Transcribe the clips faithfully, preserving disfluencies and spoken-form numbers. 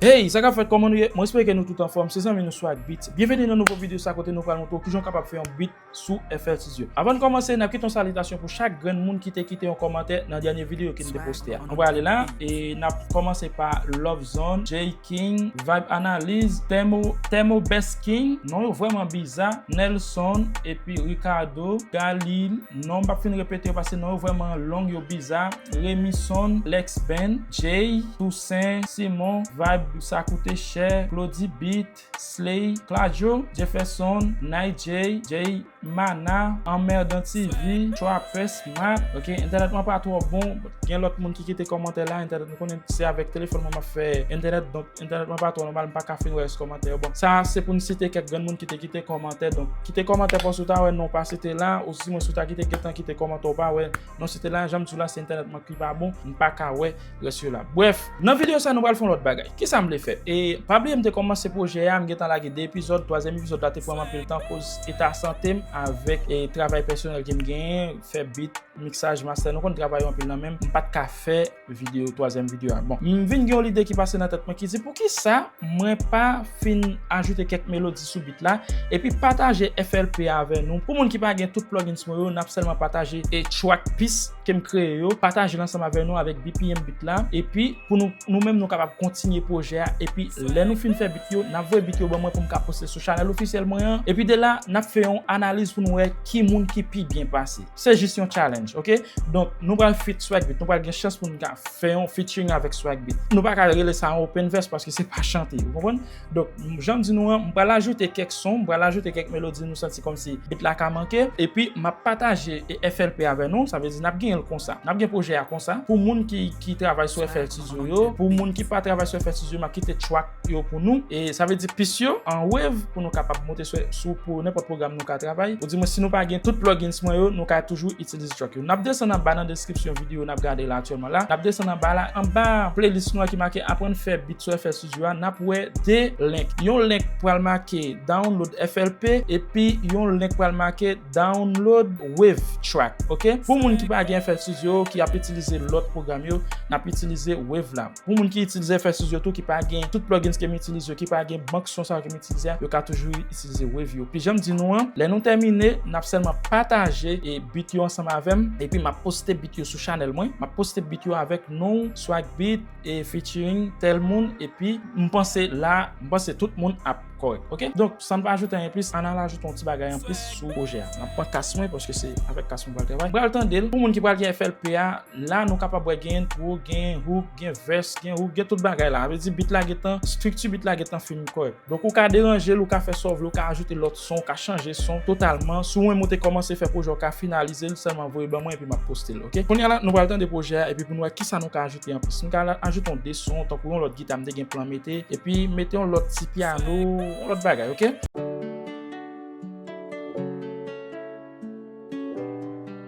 Hey, sa k ap fèt, kòman nou ye? Mwen espere ke nou tout anfòm. Se zanmi nou Swag Beats. Byenveni nan nouvo videyo sa kote nou pral montre w kijan w kapab fè yon beat sou F L Studio. Avan n kòmanse, n ap kite yon salitasyon pou chak grenn moun ki te kite yon kòmantè nan dènye videyo ke n te poste a. Nou pral ale la, e n ap kòmanse pa Love Zone, J King, Vibe Analyse, Thermo, Thermo Best King, non yo vrèman biza, Nelson, epi Ricardo, Galil, non m p ap fin repete yo paske non yo vrèman long, yo biza, Remison, Lex Ben, Jay, Toussaint, Simon, Vibe, Sa Koute Chè, Claudie Beat, Slay, Claudio, Jefferson, Night J, Jay, Mana, Anmerdan T V, Trapper Smart. Ok, entènèt mwen pa twò bon. Gen lòt moun ki kite kòmantè la, entènèt mwen konnen se avèk telefòn mwen m ap fè entènèt, donk entènèt mwen pa twò nòmal, m pa ka fin wè rès kòmantè yo. Bon, sa se pou n site kèk grenn moun ki te kite kòmantè. Donk, kite kòmantè pa w si w ta wè non w pa site la, ou si mwen si w ta kite gentan kite kòmantè w pa wè non site la, jan m di w la, se entènèt mwen ki pa bon, m pa ka wè rès yo la. Brèf, nan videyo sa nou pral fè yon lòt bagay. Kisa m vle fè? E pa bliye m te kòmanse pwojè a, m gentan lage de epizòd, twazyèm epizòd la te pran m anpil tan koz eta sante m avèk e travay pèsonèl ke m genyen, fè beat, miksaj, mastè, nou konn travay yo anpil nan men m, m pa t ka fè videyo, twazyèm videyo a. Bon, m vin gen yon lide ki pase nan tèt mwen ki di poukisa mwen pa fin ajoute kèk melodi sou beat la, epi pataje F L P a avè nou. Pou moun ki pa gen tout plugins mwen yo, n ap sèlman pataje e track piece ke m kreye yo, pataje l ansanm avè nou avèk B P M beat la, epi pou nou, nou menm nou kapab kontinye pwojè a, epi lè nou fin fè beat yo, n ap voye beat yo ban mwen pou m ka poste sou chanèl ofisyèl mwen an, epi de la, n ap fè yon analiz pou nou wè ki moun ki pi byen pase. Se jis yon challenge, ok? Donk, nou pral feat Swag Beat, nou pral gen chans pou nou ka fè yon featuring avèk Swag Beat. Nou pa ka rele sa yon open verse paske se pa chante, ou konprann? Donk, jan m di nou an, m pral ajoute kèk son, m pral ajoute kèk melodi nou santi kòmsi beat la ka manke, epi m ap pataje e F L P avè nou, sa vle di n ap genyen l konsa. N ap gen pwojè a konsa. Pou moun ki, ki travay sou F L Studio yo, pou moun ki pa travay sou F L Studio, m ap kite track yo pou nou. E sa vle di piece yo an wave pou nou kapab monte sou, sou pou nenpòt pwogram nou ka travay. Ou di mwen si nou pa gen tout plugins mwen yo, nou ka toujou itilize track yo. N ap desann anba nan deskripsyon videyo n ap gade la aktyèlman la. N ap desann anba la, anba playlist nou an ki make aprann fè beat sou F L Studio a, n ap wè de link. Yon link pral make download F L P epi yon link pral make download wave track, ok? Pou moun ki pa gen F L Studio, ki ap itilize lòt pwogram yo, n ap itilize wave la. Pou moun ki itilize F L Studio tou, ki pa gen tout plugins ke m itilize yo, ki pa gen bank son sa yo ke m itilize a, yo ka toujou itilize wave yo. Pi jan m di nou an, lè nou tèmine, n ap sèlman pataje e beat yo ansanm avè m, epi m ap poste beat yo sou chanèl mwen. M ap poste beat yo avèk non Swag Beat e featuring tèl moun, epi m panse la, m panse tout moun ap kòrèk, ok? Donk, san n pa ajoute anyen plis, ann al ajoute yon ti bagay anplis sou pwojè a. M ap pran kas mwen, paske se avèk kas mwen m pral travay. M pral tande l. Pou moun ki pral gen F L P a, la nou kapab wè gen intro, gen hook, gen verse, gen hook, gen tout bagay la. Sa vle di beat la gentan, estrikti beat la gentan fin kòrèk. Donk, ou ka deranje l, ou ka fè sa w vle, ou ka ajoute lòt son, ou ka chanje son totalman. Si w menm ou te kòmanse fè pwojè, ou ka finalize l, sèlman voye ban mwen epi m ap poste l, ok? Kounye a la, nou pral tande pwojè a, epi pou nou wè kisa nou ka ajoute anplis. Nou ka la, ajoute yon de son, tankou yon lòt gita m te gen plan mete, epi mete yon lòt ti pyano, yon lòt bagay, ok?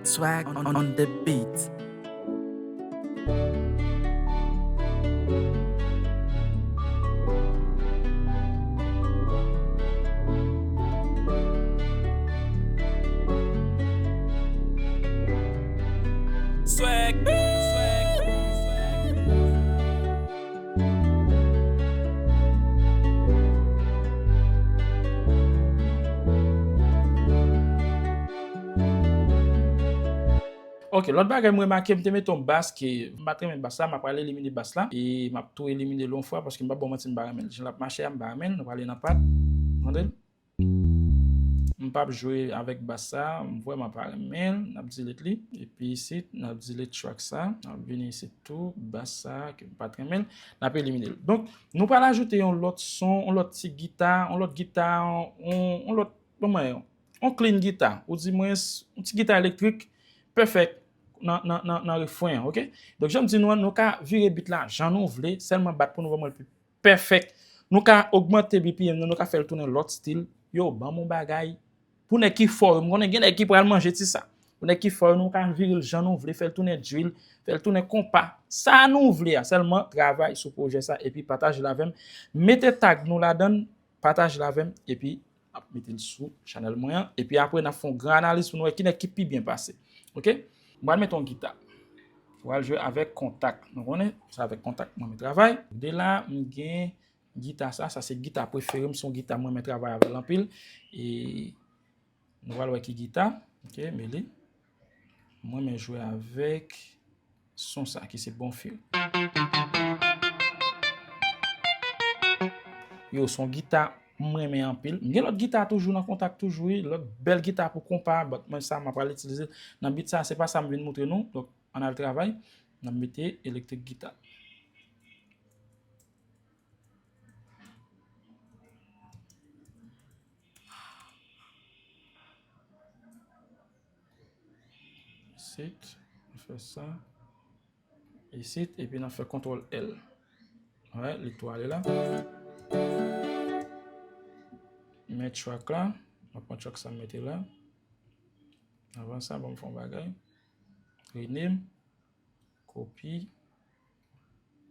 Swag on, on the beat. Swag beat. Ok, lòt bagay m remake, m te mete yon bas ke m pa t renmen bas la, m ap pral elimine bas la, e m ap tou elimine l yon fwa, paske m pa ba w manti, m pa renmen l. Jan l ap mache a, m pa renmen l, nou prale nan pat. Tande l? M p ap jwe avèk bas sa, m vrèman pa renmen l, n ap delete li, epi isit, n ap delete track sa, n ap vini isit tou, bas sa, ke m pa t renmen l, n ap elimine l. Donk, nou pral ajoute yon lòt son, yon lòt ti gita, yon lòt gita, yon, yon lòt, kòman yo? Yon clean gita, ou di mwen, yon ti gita elektrik, pèfèk nan, nan, nan, nan refren an, ok? Donk, jan m di nou an, nou ka vire beat la jan nou vle, sèlman bat pou nou ban mwen l pi pèfèk. Nou ka ogmante B P M nan, nou ka fè l tounen lòt stil. Yo, ban m yon bagay. Pou nèg ki fò yo, m konnen gen nèg ki pral manje ti sa. Pou nèg ki fò yo, nou ka vire l jan nou vle, fè l tounen drill, fè l tounen konpa. Sa nou vle a, sèlman travay sou pwojè sa, epi pataje l avè m. Mete tag nou ladan l, pataje l avè m, epi ap mete l sou chanèl mwen an. Epi apre, n ap fè yon gran analiz pou nou wè ki nèg ki pi byen pase. Ok? M pral mete yon gita. M pral jwe avèk kontak. Nou konnen, se avèk kontak mwen, mwen travay. De la, m gen gita sa, sa se gita prefere m, se yon gita mwen renmen travay avè l anpil. E nou pral wè ki gita, ok, men li. Mwen renmen jwe avèk son sa ki se bon fil. Yo, se yon gita m renmen anpil. M gen lòt gita toujou nan kontak toujou, wi, lòt bèl gita pou konpa, but mwen sa m ap pral itilize nan beat sa, se pa sa m vin montre nou. Donk, ann al travay, n ap mete elektrik gita. Isit, nou fè sa. Isit, epi n ap fè kontwòl L. Alright, li tou ale la. Men track la, m ap pran track sa m mete la. Anvan sa, ban m fè yon bagay. Rename, kopi.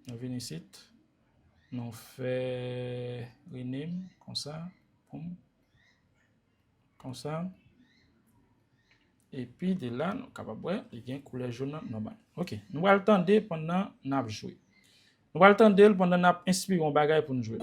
Nou vin isit. Nou fè rename konsa. Boum. Konsa. Epi de la, nou kapab wè, li gen koulè jòn nan nòmal. Ok, nou pral tande pandan n ap jwe. Nou pral tande l pandan n ap enspire yon bagay pou n jwe.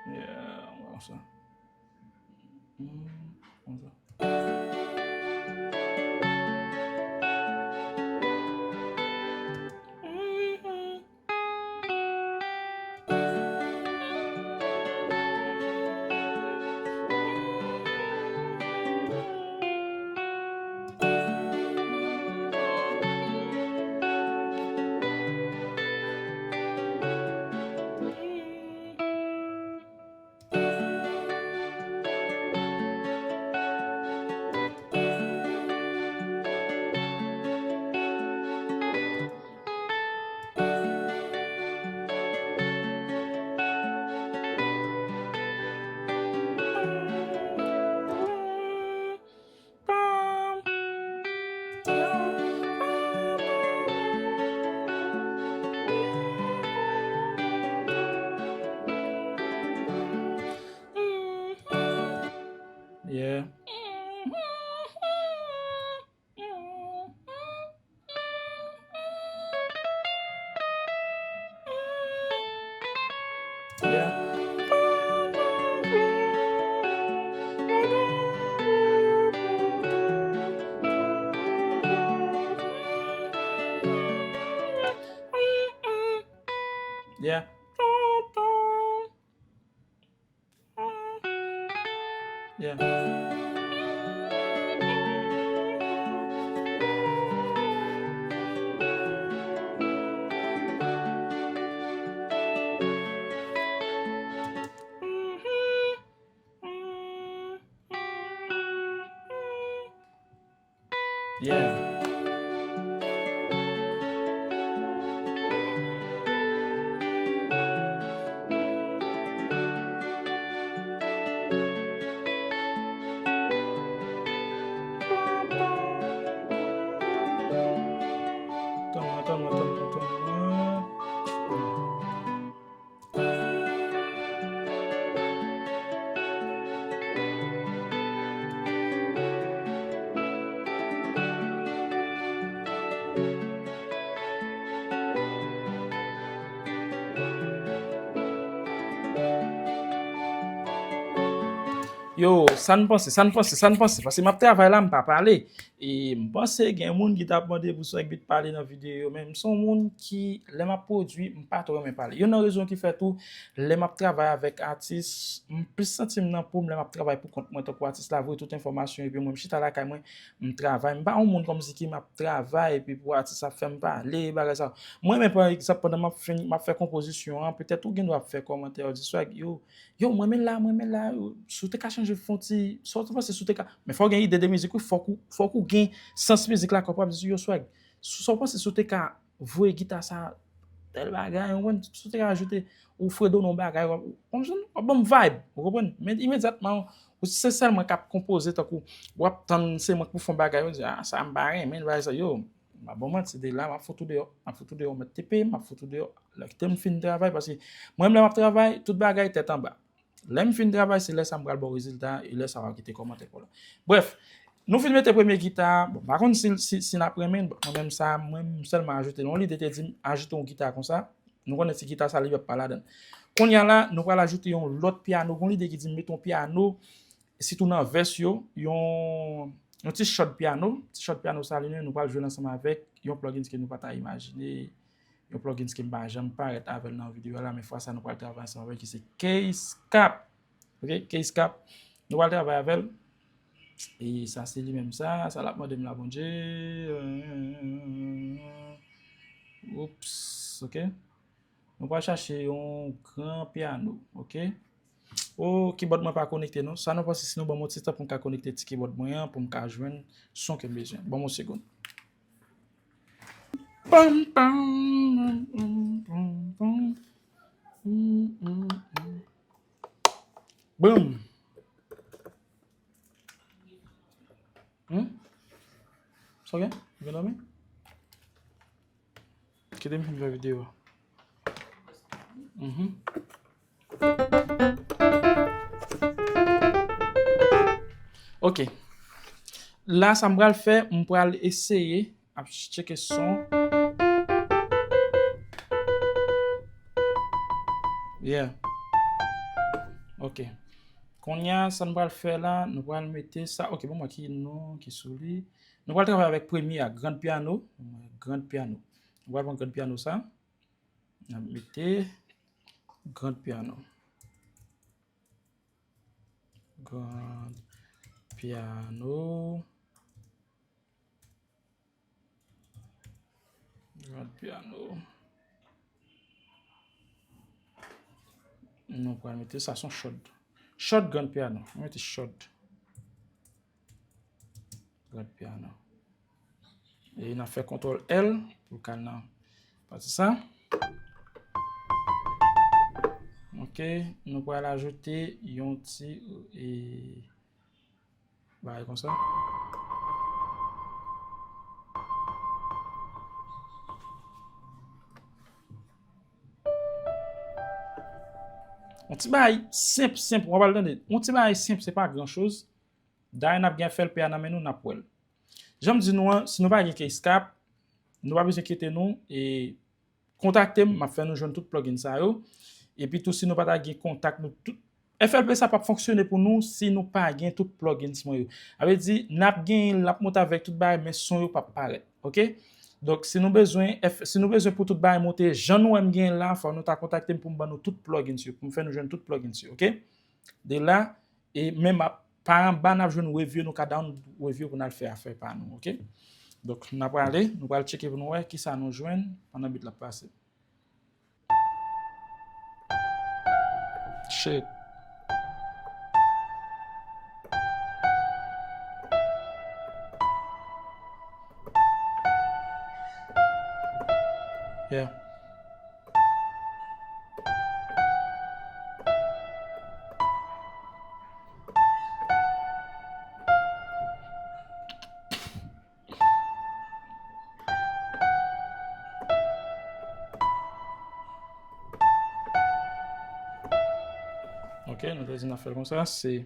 Yeah, konsa. Hmm, konsa. Yeah. Yeah. Yeah. Yeah. Yeah. Yo, sa n panse, sa n panse, sa n panse. Paske m ap travay la, m pa pale. E m panse gen moun ki t ap mande pou Swag Beat pale nan videyo yo, men m se yon moun ki, lè m ap pwodui, m pa twò renmen pale. Youn nan rezon ki fè tou, lè m ap travay avèk atis, m plis santi m nan po m lè m ap travay pou kont mwen tankou atis la voye tout enfòmasyon epi mwen m chita lakay mwen, m travay. M pa yon moun kòmsi ki m ap travay epi pou atis ap fè m pale, bagay sa. Mwen menm, pa egzanp, pandan m ap fini, m ap fè konpozisyon an, petèt ou gen dwa ap fè kòmantè, ou di, Swag, yo, yo, mwen men la, mwen men la, yo, si w te ka chanje fon ti, sa w te panse si w te ka, men fò w gen ide de mizik, wi, fòk ou, fòk ou gen sans mizik la, kòm w ap di, yo, Swag, sa w panse si w te ka voye gita sa, tèl bagay, ou konprann, si w te ka ajoute, ou fredone yon bagay, w ap, w ap ban m vibe, ou konprann? Men imedyatman, ou se sèl mwen k ap konpoze, tankou, w ap tann, se mwen k pou fè yon bagay, ou di, a, sa m pa renmen, bagay sa, yo, m ap ba w manti, de la, m ap fout ou deyò, m ap fout ou deyò, ou mèt tepe, m ap fout ou deyò, lè kite m fin travay, paske mwen menm lè m ap travay, tout bagay tèt anba. Lè m fin travay, se lè sa m pral ba w rezilta, e lè sa w a kite kòmantè pa w la. Brèf, nou fin mete premye gita a, bon, m pa konn si, si, si n ap renmen, bon, mwen menm sa, mwen m sèlman ajoute l. Yon lide te di m ajoute yon gita konsa, nou konnen ti gita sa li p ap pa ladan l. Kounye a la, nou pral ajoute yon lòt pyano, gon lide ki di m mete yon pyano, sitou nan vès yo, yon, yon ti chòd pyano, ti chòd pyano sa li menm, nou pral jwe l ansanm avèk yon plugins ke nou pa ta imajine, yon plugins ke m pa janm parèt avè l nan videyo a la, men fwa sa nou pral travay ansanm avè l, ki se Keyscape. Ok, Keyscape. Nou pral travay avè l. E sa se li menm sa, sa l ap mande m la, Bondye. Oups, ok. Nou pral chache yon gran pyano, ok. O, keyboard mwen pa konekte non. Sa nou panse si nou ban m yon ti tan pou m ka konekte ti keyboard mwen an, pou m ka jwenn son ke m bezwen? Ban m yon segonn. Pam, pam, pam, pam, pam. Boom. Hmm? Sa w gen? Ou gen dòmi? Kite m fin fè videyo. Mhm. Ok. La, sa m pral fè, m pral eseye ap tcheke son. Yeah. Ok. Kounye a, sa n pral fè la, nou pral mete sa. Ok, bon, mwen ki non ki sou li. Nou pral travay avèk premye a, grand piano. Grand piano. Nou pral pran grand piano sa. N ap mete grand piano. Grand piano. Grand piano. Nou pral mete sa, se yon chòd. Chòd grand piano. Mwen mete chòd. Grand piano. E n ap fè kontwòl L pou l ka al nan pati sa. Ok, nou pral ajoute yon ti, e, bagay konsa. Yon ti bagay senp, senp, w ap al tande. Yon ti bagay senp, se pa gran choz. Dayè n ap gen F L P a nan men nou, n ap wè l. Jan m di nou an, si nou pa gen Keyscape, nou pa bezwen enkyete nou, e kontakte m, m ap fè nou jwenn tout plugin sa yo. Epi tou, si nou pa ta gen kontak nou tout, F L P sa p ap fonksyone pou nou si nou pa gen tout plugins mwen yo. Sa vle di, n ap genyen l, l ap monte avèk tout bagay, men son yo p ap parèt. Ok? Donk, si nou bezwen, F-, si nou bezwen pou tout bagay monte, jan nou wè m genyen l la, fò nou ta kontakte m pou m ban nou tout plugins yo, pou m fè nou jwenn tout plugins yo. Ok? De la, e menm ap, pa anba n ap jwenn review, nou ka down review pou n al fè afè pa nou, ok? Donk, n ap prale, nou pral tcheke pou nou wè kisa nou jwenn pandan beat la ap pase. Shit. Yeah. Ok, nou te di n ap fè l konsa, se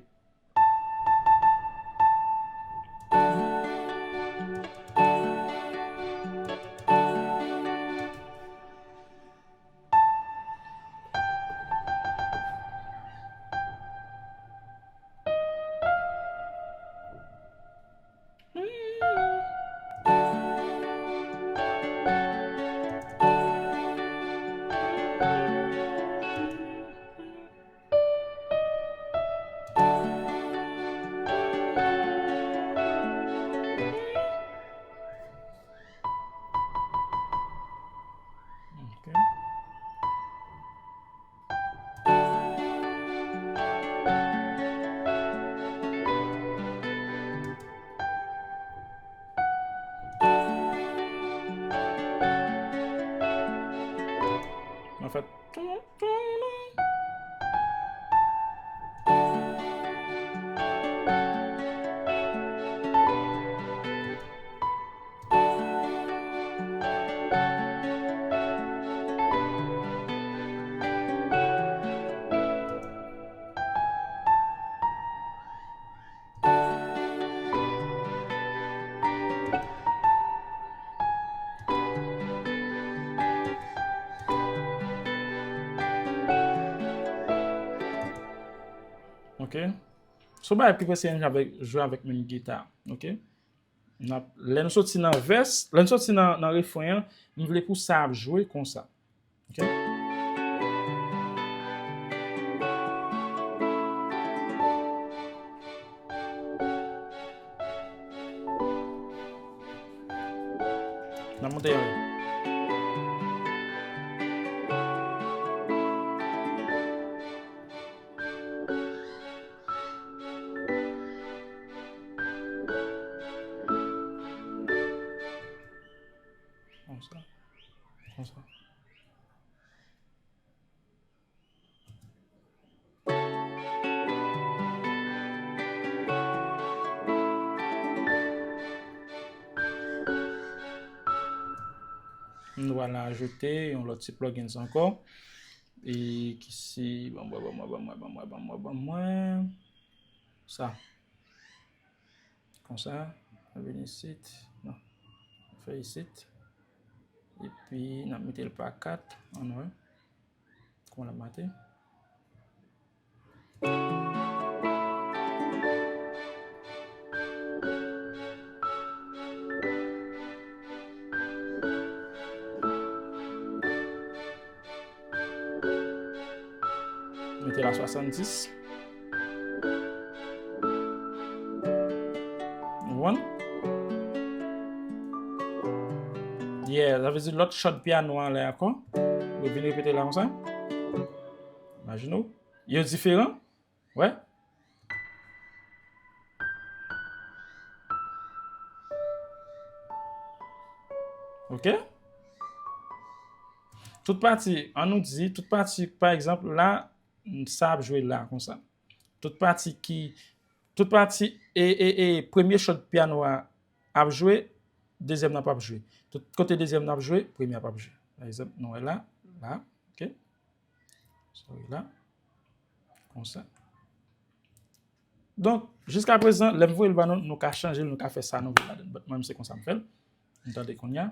Ok? Se yon bagay ki prèske menm jan avèk, jwe avèk menm gita. Ok? N ap, lè nou soti nan vès, lè nou soti nan, nan refren an, m vle pou sa ap jwe konsa. Ok? N ap monte yon. Konsa. Konsa. Nou pral ajoute yon lòt ti plugins ankò. E ki se, ban mwen, ban mwen, ban mwen, ban mwen, ban mwen, ban mwen. Sa. Konsa, nou vin isit. Non. Nou fè isit. Epi, n ap mete l pa kat, ann wè. Kòman l ap mate? Mete la swasanndis. Ou konprann? Yeah, sa vle di lòt chòd pyano an lè ankò. Yo vin repete la konsa. Imajine w. Yo diferan. Wè. Ok? Tout pati, an nou di, tout pati, pa egzanp, la, sa ap jwe la, konsa. Tout pati ki, tout pati, e, e, e, premye chòd pyano a ap jwe, dezyèm nan p ap jwe. Tout kote dezyèm nan ap jwe, premye a p ap jwe. Pa egzanp, nou wè la, la, ok? Sorry, la. Konsa. Donk, jiska prezan, lè m voye l ba nou, nou ka chanje l, nou ka fè sa nou vle ladan l. But mwen, se konsa m fè l. Nou tande kounye a.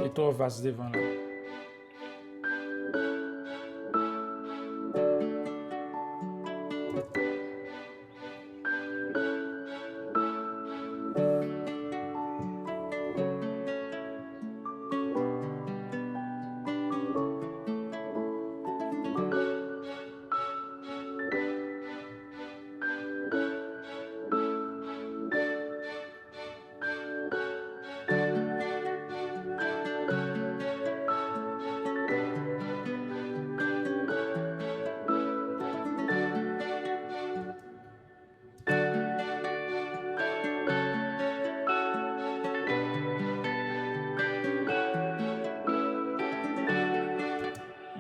Li twò vas devan la.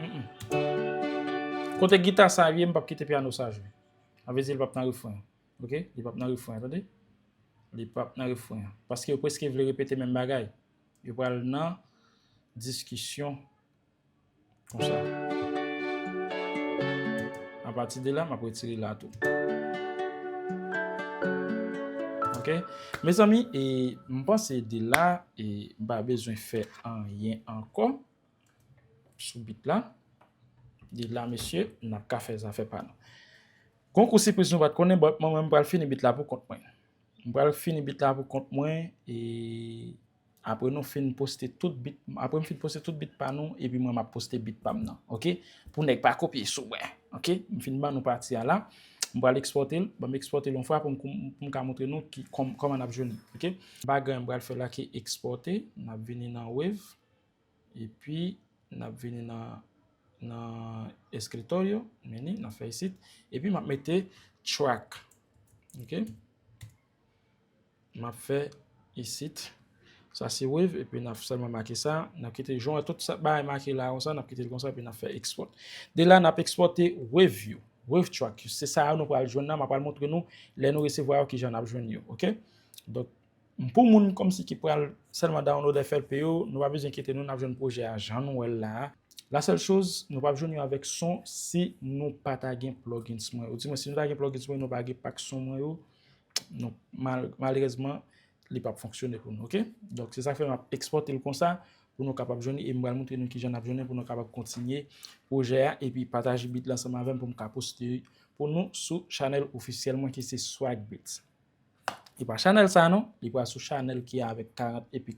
Mm-mm. Kote gita sa ye, m p ap kite pyano sa jwe. Sa vle di l p ap nan refren an. Ok? Li p ap nan refren an, tande? Li p ap nan refren an. Paske yo prèske vle repete menm bagay. Yo pral nan diskisyon konsa. Apati de la, m ap retire la tou. Ok? Mezanmi, e, m panse de la, e, m pa bezwen fè anyen ankò sou bit la. De la, mesye, n ap ka fè zafè pa nou. Gon kou sipriz nou pa t konnen, but mwen, mwen, m pral fini bit la pou kont mwen. M pral fini bit la pou kont mwen, e apre nou fin poste tout bit, apre m fin poste tout bit pa nou, epi mwen, m ap poste bit pa m nan, ok? Pou nèg pa kopye sou mwen, ok? M fin ban nou pati a la, m pral ekspòte l, ban m ekspòte l yon fwa pou m, pou m ka montre nou ki, kòm, kòman n ap jwenn li, ok? M pa gen anyen m pral fè la ke ekspòte, n ap vini nan Wave, epi n ap vini nan, nan eskritoyo, meni, n ap fè isit, epi m ap mete track, ok? M ap fè isit. Sa se Wave, epi n ap sèlman make sa. N ap kite jan tout sa, bagay make la konsa, n ap kite l konsa, epi n ap fè export. De la, n ap ekspòte Wave yo, Wave track yo. Se sa yo nou pral jwenn nan, m ap pral montre nou lè nou resevwa yo kijan n ap jwenn yo, ok? Donk, pou moun kòmsi ki pral sèlman download F L P yo, nou pa bezwen enkyete nou, n ap jwenn pwojè a jan nou wè l la a. La sèl choz, nou p ap jwenn yo avèk son si nou pa ta gen plugins mwen yo. Di mwen, si nou ta gen plugins mwen, nou pa gen pak son mwen yo, nou, mal, malerezman, li p ap fonksyone pou nou, oke? Donk, se sa k fè m ap ekspòte l konsa, pou nou kapab jwenn li, e m pral montre nou kijan n ap jwenn li pou nou kapab kontinye pwojè a, epi pataje beat la ansanm avè m pou m ka poste pou nou sou chanèl ofisyèl mwen ki se Swag Beats. Li pa chanèl sa non, li pral sou chanèl ki avèk karant epi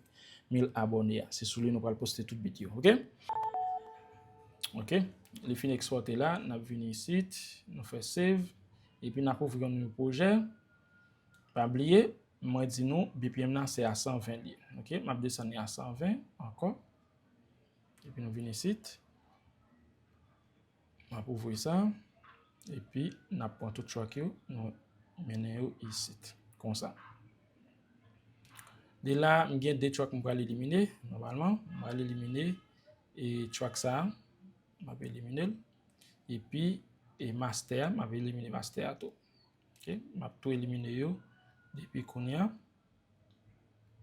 mil abòne a. Se sou li nou pral poste tout beat yo, oke? Oke, li fin ekspòte la, n ap vini isit, nou fè save, epi n ap ouvri yon nouvo pwojè. Pa bliye, mwen di nou, B P M nan se a san ven li ye, oke? M ap desann li a san ven ankò, epi nou vin isit. M ap ouvri sa, epi n ap pran tout track yo, nou mennen yo isit, konsa. De la, m gen de track m pral elimine, nòmalman, m pral elimine, e track sa a, m ap elimine l, epi, e master a, m ap elimine master a tou. Oke, m ap tou elimine yo depi kounye a.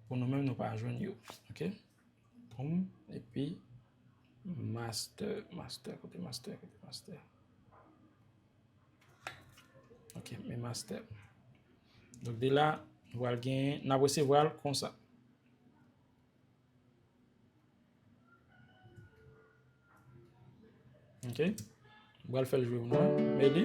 Pou nou menm, nou pa jwenn yo. Oke? Boom, epi master, master, kote master, kote master? Oke, men master. Donk, de la, nou pral gen, n ap resevwa l konsa. Ok. M pral fè l jwe pou nou. Meli.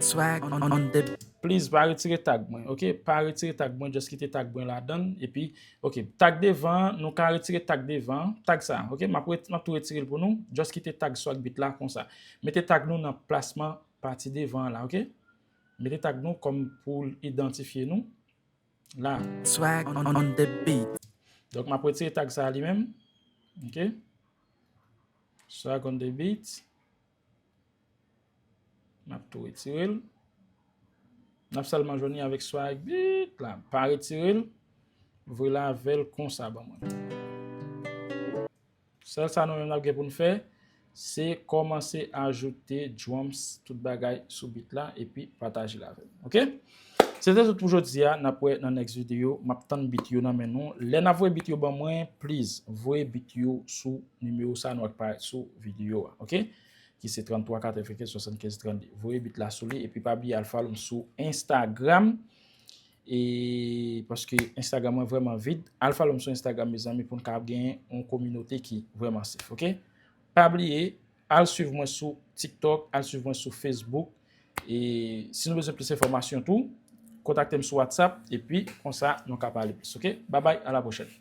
Swag on, on the Please, pa retire tag mwen, ok? Pa retire tag mwen, just kite tag mwen ladan l. Epi, ok, tag devan, nou ka retire tag devan, tag sa, ok? M ap ret-, m ap tou retire l pou nou. Just kite tag Swag Beat la konsa. Mete tag nou nan plasman pati devan la, ok? Mete tag nou kòm pou l idantifye nou. La. Swag on, on the beat. Donk, m ap retire tag sa a li menm. Ok. Swag on the beat. M ap tou retire l. N ap sèlman jwenn li avèk Swag Beat la. Pa retire l. Voye l avè l konsa ban mwen. Sèl sa nou menm n ap gen pou n fè, se kòmanse ajoute drums, tout bagay sou beat la, epi pataje l avè m. Ok? Se te tout pou jodi a, n ap wè nan next video, m ap tann beat yo nan men nou. Lè n ap voye beat yo ban mwen, please, voye beat yo sou nimewo sa nou wè k parèt sou video a, ok? Ki se trannntwa katrevenkenz swasannkenz trannde. Voye beat la sou li, epi pa bliye al follow m sou Instagram. E paske Instagram mwen vrèman vid. Al follow m sou Instagram, mezanmi, pou n ka genyen yon kominote ki vrèman safe, ok? Pa bliye, al swiv mwen sou TikTok, al swiv mwen sou Facebook. E si nou bezwen plis enfòmasyon tou, kontakte m sou WhatsApp, epi konsa nou ka pale plis, ok? Babay, a la pwochèn.